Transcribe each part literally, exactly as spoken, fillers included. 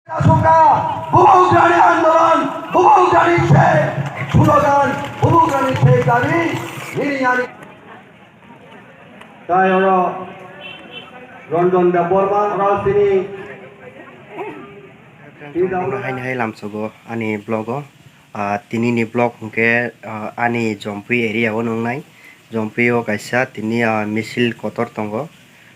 Asukha, bubagrani andolon, bubagrani se, slogan, bubagrani se dabi, nini yani. Tai oro Ranjan Debbarma, oro sini. Hai hai lamsogo ani vlog o. Ah, tini ni vlog hwnkhe, ah, ani Jompui area o nungnai. Jompui o kaisa tini, ah, misil kotor tongo.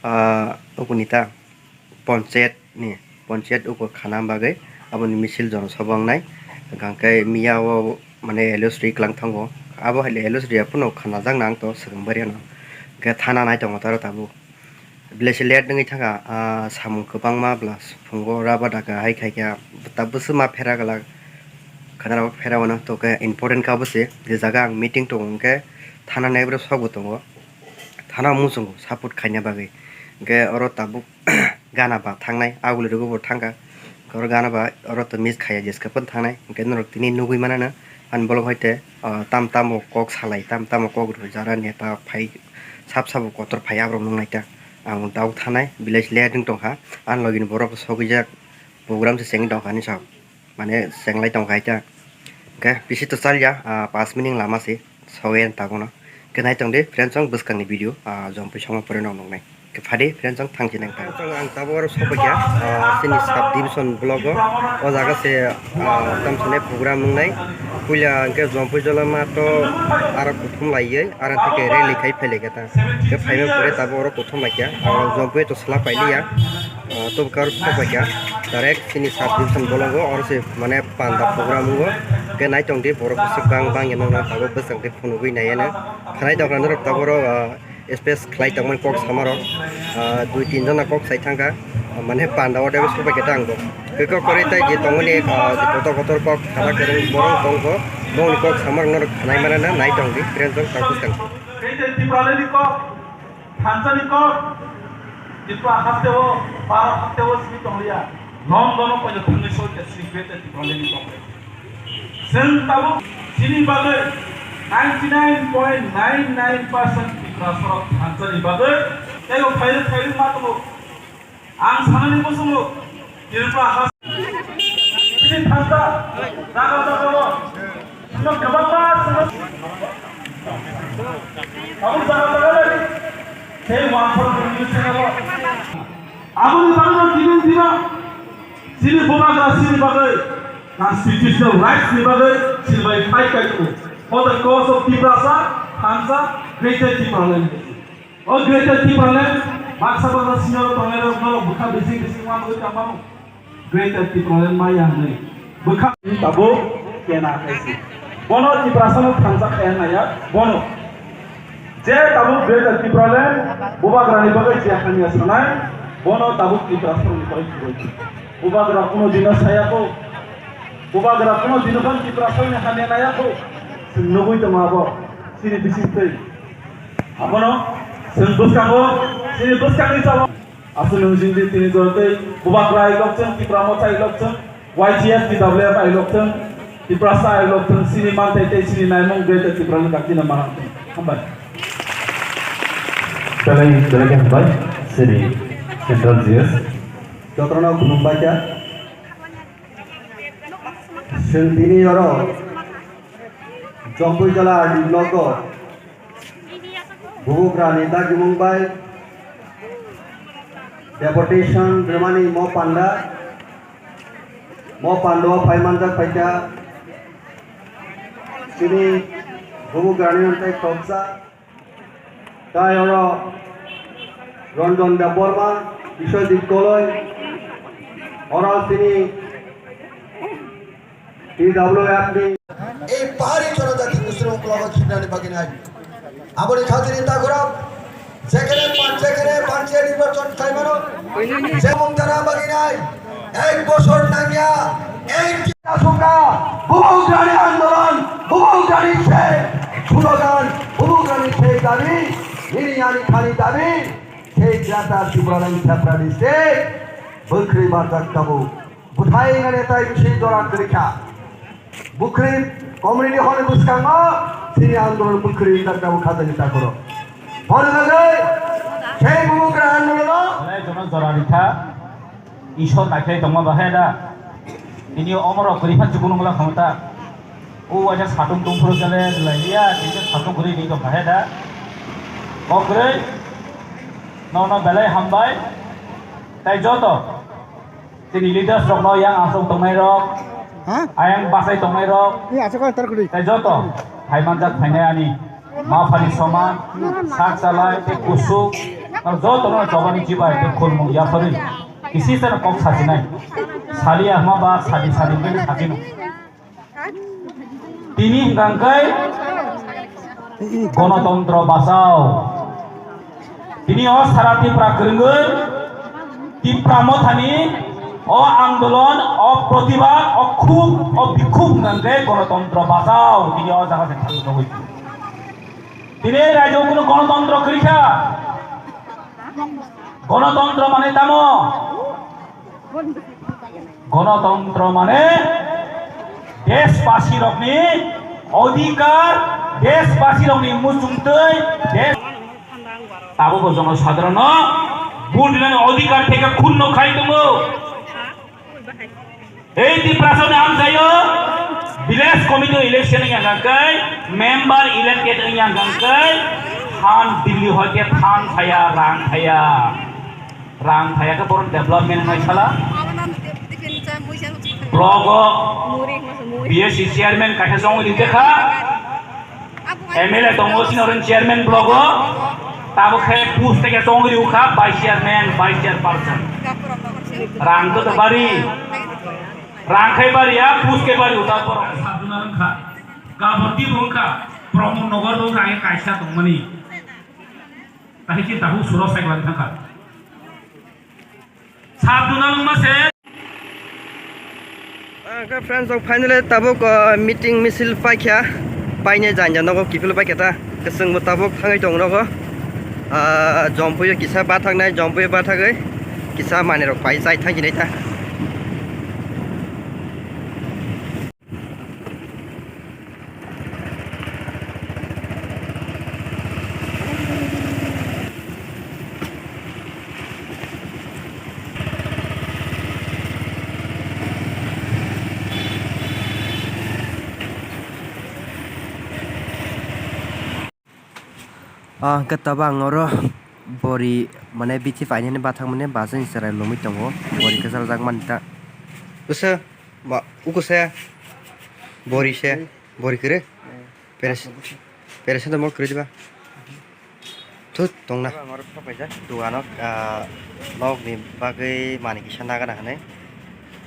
Ah, okunita. Ponchayat ni, ponchayat uko khana bagwi aboni misil jono sobo wngnai. Hwnkhe miya o mane L O S ri kwlang thango. Abo hai le L O S ri ya phano khana jak nang to swrwng bari ano. Hwnkhe thana nai tongo taro tabuk. Belai se late wngwi thangkha, ah, samung kwbangma bwla phungo rubber daka hai khai kha. Ta bwswk ma phera glak. Khana rok phera wano to khe important kha bwse. Je jaga ang meeting tongo hwnkhe thana nai bwrwi sok bo tongo. Thana muchungo support khaina bagwi. Hwnkhe oro tabuk gana ba thangnai, aguli rwgwi bo thangkha. Oro gana ba oro to miss khaiya jeska phano thangnai. Hwnkhe norok tini nugwi manana, ani bolong hai te, ah, tam tamo kok salai, tam tamo kok rw jara neta phai, sab sabo kotor phai aborok nung naita. Ang dau thanai, village le ring tongkha, ani logi ni borok sogwi jak, program se chengwi tongkha hinwi sa. Mane chenglai tong khai ta. Hwnkhe bisi to chalya, ah, paanch minute lama se, sogwi ang tabukno. Hwnkhe nai tong di, friends, chwng bwskangni video, ah, Jompui songma pore nok nuknai. Hwnkhe phadi, friends, chwng thang si nang tang. Ang tabuk oro sophaikha, ah, chini sub division block o. O jaga se, ah, tamsani program wngnai. Puila hwnkhe Jompui Jolama to aro kuthum laiwi, aro theke rally khai phailaikha ta. Hwnkhe phaima pore tabuk oro kuthum laikha. Ah, Jompui to sla pailiya. Ah, tobokhe oro sokbaikha direct chini sub division bolongo, oro se mane panda program wngo. Hwnkhe naitong di borok bwswk bang bang yano tabuk bwswk de phunugwi naiyano. Khnai tongkha norok tabuk oro, ah, space khlai tongmani kok samarok, ah, dui tin jona kok sai thangkha, ah, mane panda order sokbaikha ta angbo. Hwnkhe kok kwrwi tai je tongmani, ah, je kotor kotor kok khana kwrwng borok tongkho, bongni kok samarok norok khnai manana naitong di, friends, chwng tang bwskang. Thansani kok, Tripura haste o, Bharat haste o simi tongliya, London o paida thangwi soikha simi Greater Tipraland ni kok. Chwng tabuk chini bagwi ninety nine point nine nine percent Tiprasa rok thansani bagwi teibo phaiwi phaiwi ma tongo. Ang sanani muchungo Tripura ha chini thangsa jaga jaga o chwngno kwbangma chwngno abo jaga jaga bai tei wangphal rwngwi chwngno aboni bagwi tini dino chini bubagra chini bagwi constitutional rights ni bagwi chini bai fight kai tongo. For the cause of Tiprasa, thangsa, Greater Tipraland. O Greater Tipraland, baksa baksa senior tongnai rok norok bwkha bising bising ma nugwi tongmano. Greater Tipraland maya hwnwi bwkha tabuk kena khaisi. Bono Tiprasano thansa khaya naya, bono. Je tabuk Greater Tipraland bubagrani bagwi je hamya sanai, bono tabuk Tiprasani bagwi khuroi. Bubagra kuno dino saya kho, bubagra kuno dino phan Tiprasani hamya naya kho. Chwng nugwi tongo abo, chini bising twi. Abono chwng bwskango, chini bwskangni chalo. Aswk nwng jingdi tini jora tei bubagra ilokchwng, Tipra Motha ilokchwng, Y T F, T W F ilokchwng, Tiprasa ilokchwng, chini manthai tei chini naimung Greater Tipraland kaktino manang thung. Hambai. Belai, belai khe hambai, chini Central G S. Jotono khulumbai kha. Chwng tini oro Jompui Jola R D block o Bubagrani dagimung bai deputation rwmani mo panda, mo pando phai manjak phaikha chini Bubagrani hwnthai khoroksa, tai oro Ranjan Debbarma, Biswajit Koloi, oro chini T W F ni. Ei pahari jonojati Muslim uklogo khibnani bagwi nai. Aboni khajini takhorok, jekhene pan-, jekhene panchayat nirbachon khlaimano, je mungtana bagwi nai, ek bosor nangya, ek asukha, bubagrani andolon, bubagrani se, slogan, bubagrani se dabi, nini ani khani dabi, se jata Tripura nang separate state, bwkhri barjak tabuk. Bwthai nani tai bisi jora kwrwi kha. Bwkhri community hor ni bwskango chini andolon bwkhri wngkha tabuk khajani takhoro. Hor bagwi sei bubagra andolono. Belai jono jora rikha. Isor naikhlai tongma bahai da. Tini omorok kwrwi phan chukung nungla khamta. O waisa satung tungphuru jale jwlai liya, tini satung kwrwi ring tong kha he da. Kok kwrwi, nono belai hambai. Tai joto, tini leaders rokno yang aswk tongnai rok, Ha? ayang bachai tongnai rok, Ni aswk tar kwrwi. tai joto, hai manjak phainai ani. Ma phani soman, sak chalai, tei kusuk, no joto no chobani chibai, tei khulmung yapharwi, kisi chano kok sachinai. Sali ahma ba sadi sadi bini sachino. Tini hingkangkai Gonotontro bachao. Tini o sara Tipra kwrwngwi, Tipra mothani o andolon, o protibad, o khub, o bikhub hingkangkai Gonotontro bachao. Tini o jaga se thangwi tongwi. Tini rajyo kuno gonotontro kwrwi kha. Gonotontro mane tamo? Gonotontro mane deshbasi rokni odhikar, deshbasi rokni muchungtwi, desh, tabukbo jono sadharono vote rinani odhikar theke khunno khai tongo. Ei Tiprasani amchaio village committee election wngya hwnkhe member elected wngya hwnkhe phan Delhi hoite phan thaya, rang thaya. Rang thaya khe boron development wngnai sala. Blogo B S C chairman kaisa chongwi rijak kha. M L A tongo sini oren chairman blogo. Tabo khe post teke chongwi rikha vice chairman, vice chairperson. Rang to bari. Rang khai bari ya, post ke bari uta borok. Sabduna wngkha. Gabon di wngkha. Promo nogo wngkha, kaisa tongmani. Tahi chinta hu suro sai wang thangkha. Sabduna wngma se. Ang khe friends rok finally tabuk, uh, meeting misil paikha, paine janja nogo kiphil paikha ta, kwchwngbo tabuk thangwi tongo nogo, uh, jompuio kisa bathaknai, jompuio bathagwi kisa manwi rok pai chai thangsinai ta. Ah, hwnkhe tabuk ang oro bori, mane, bithi painani bathakmani bachani chwrai lomwi tongo, bori kwchajak mani ta. Bwsa, ma, uko se, bori se, bori kwrwi. Peres-, peres to mol kwrwi diba? Thut, tongna. Ang oro kha paijak dugano, ah, nokni bagwi manwi kisa nagana hinwi.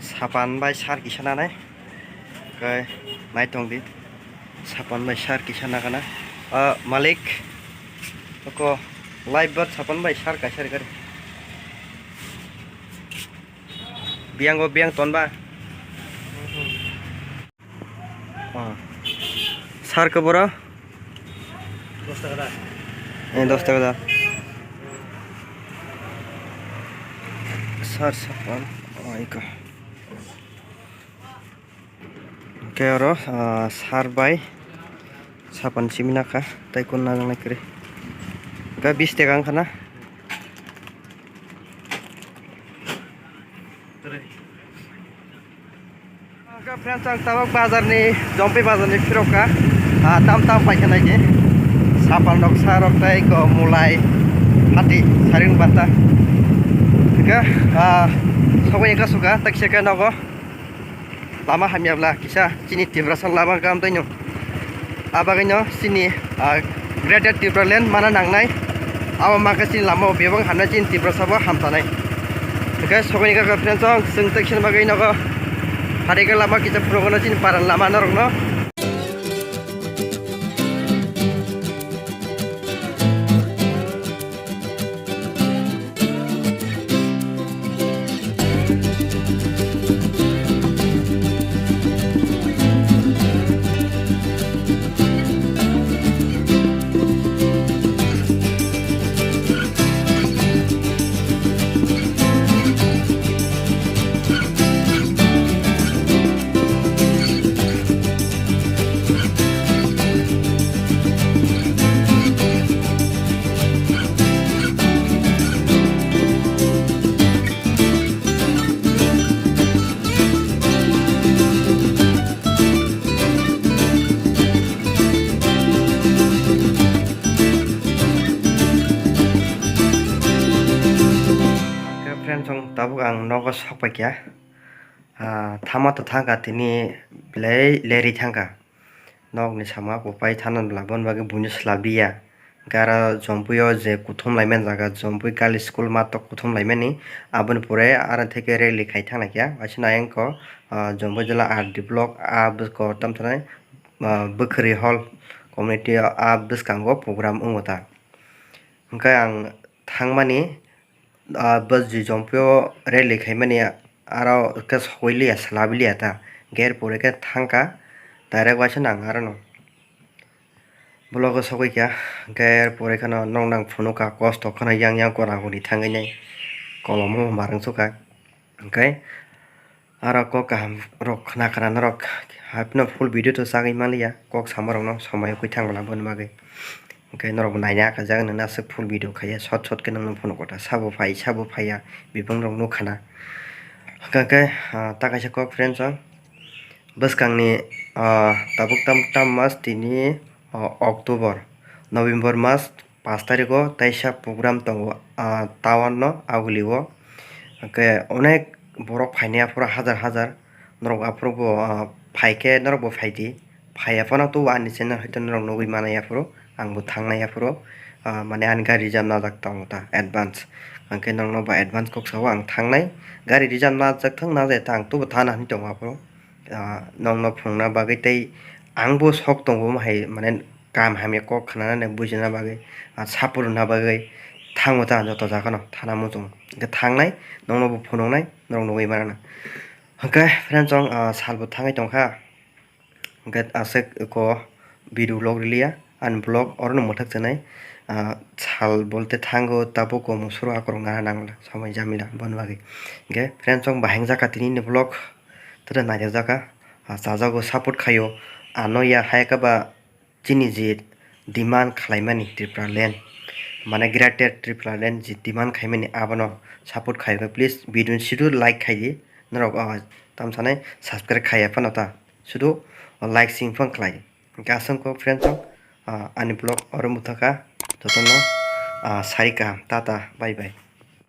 Sapan bai sar kisa nanai. Khe nai tong di. Sapan bai sar kisa nagana. Ah, malik. Oko live bat sapan bai sar kaisa rikari. Biang o biang ton ba. Oh. Sar khe boro? Dos taka da. Eh, dos taka da. Sar sapan. Oh, ika. Hwnkhe oro, ah, sar bai sapan simi nakha, tei kun najak nai kwrwi. Hwnkhe bis taka wngkha na? Hwnkhe friends, ang tabuk bazarni, Jompi bazarni phirokha. Ah, tam tam paikha naidi. Sapan rok, sa rok, tei ko mulai, hati, saring bata. Hwnkhe, ah, sokoi wngkha suka, tak se khe nogo. Lama hamya bwla kisa chini Tiprasa lama kam twi no. Abagwino chini, ah, Greater Tipraland mana nangnai. Abo ma khe chini lama o bebak hamya chini Tiprasa bo hamtanai. Hwnkhe sokoni kha friends, chwng tei kisa bagwi nogo. Phari khe lama kisa phunukno chini paran lama norokno. Ang nogo sok paikha, ah, thama to thangkha, tini belai lerwi thangkha. Nokni sama kuphai thana bwla, boni bagwi buino swlabwiya. Gara Jompui o je kuthum laimani jaga, Jompui Girls School math o kuthum laimani, aboni pore aro theke rally khai thanglaikha. Waisa ayang ko, ah, Jompui jila R D block, a bwskango tamthani, ah, Bwkhwrwi Hall community o, a bwskango program wngo ta. Hwnkhe ang thangmani, ah, bw je Jompui o rally khaimani aro khe sogwi liya, swlabwi liya ta. Ger pore khe thangkha, direct waisa nang arono. Blogo sogwi kha, ger pore kheno noknang phunukha, kosto kheno yang yang kora kori thangwi nai, kolomo marwng sukha. Hwnkhe aro kok kaham rok khna khna norok hapheno full video to chagwi manliya, kok samarokno somoi oi thang bwla boni bagwi. Hwnkhe norokbo naina akhajak, nwng aswk full video khaiya, short short khe nwngno phunukgo ta, sabo phai sabo phaiya, bebak rok nukha na. Hwnkhe, ah, ta kaisa kok friends o, bwskangni, ah, tabuk tam tam mas tini, ah, October, November mas pas tarikh o teisa program tongo, ah, town no Aguli o. Hwnkhe onek borok phainai aphuru hajar hajar. Norok aphuru bo, ah, phaikhe norok bo phaidi. Phaiya phano tubu ani channel hai to norok nugwi manai aphuru. Ang bo thangnai aphuru. Ah, mane ani gari reserve najak tongo ta advance. Hwnkhe norokno bo advance kok sao ang thangnai. Gari reserve najak thang najai ta ang tubu thana hinwi tongo aphuru. Ah, nokno phunukna bagwi tei ang bo sok tongo omo hai mane kaham hamya kok khna nani bujina bagwi, ah, support rwna bagwi thango ta joto jaga no thana muchung. Hwnkhe thangnai, nokno bo phunuknai, norok nugwi manana. Hwnkhe friends chong, ah, salbo thangwi tongkha. Hwnkhe aswk ko video vlog rwliya, ani vlog orono mwthak chenai, ah, sal bolte thango tabuk ko musuro akorok nana nangla, somoi jamila boni bagwi. Hwnkhe friends chong bahai wngjakha tini ni vlog, tere naithok jakha, ah, chajago support khaio, ano ya hai khe ba chini je demand khlaimani Tripura land, mane Greater Tripura land je demand khaimani abono support khaikha, please video ni sidu like khaidi, norok, ah, tamsanai subscribe khaiya phano ta, sudu like sing phang khlai. Hwnkhe aswk kok friends chong, ah, ani vlog oro mwthakha, jotono, ah, sari kaham, tata, bye bye.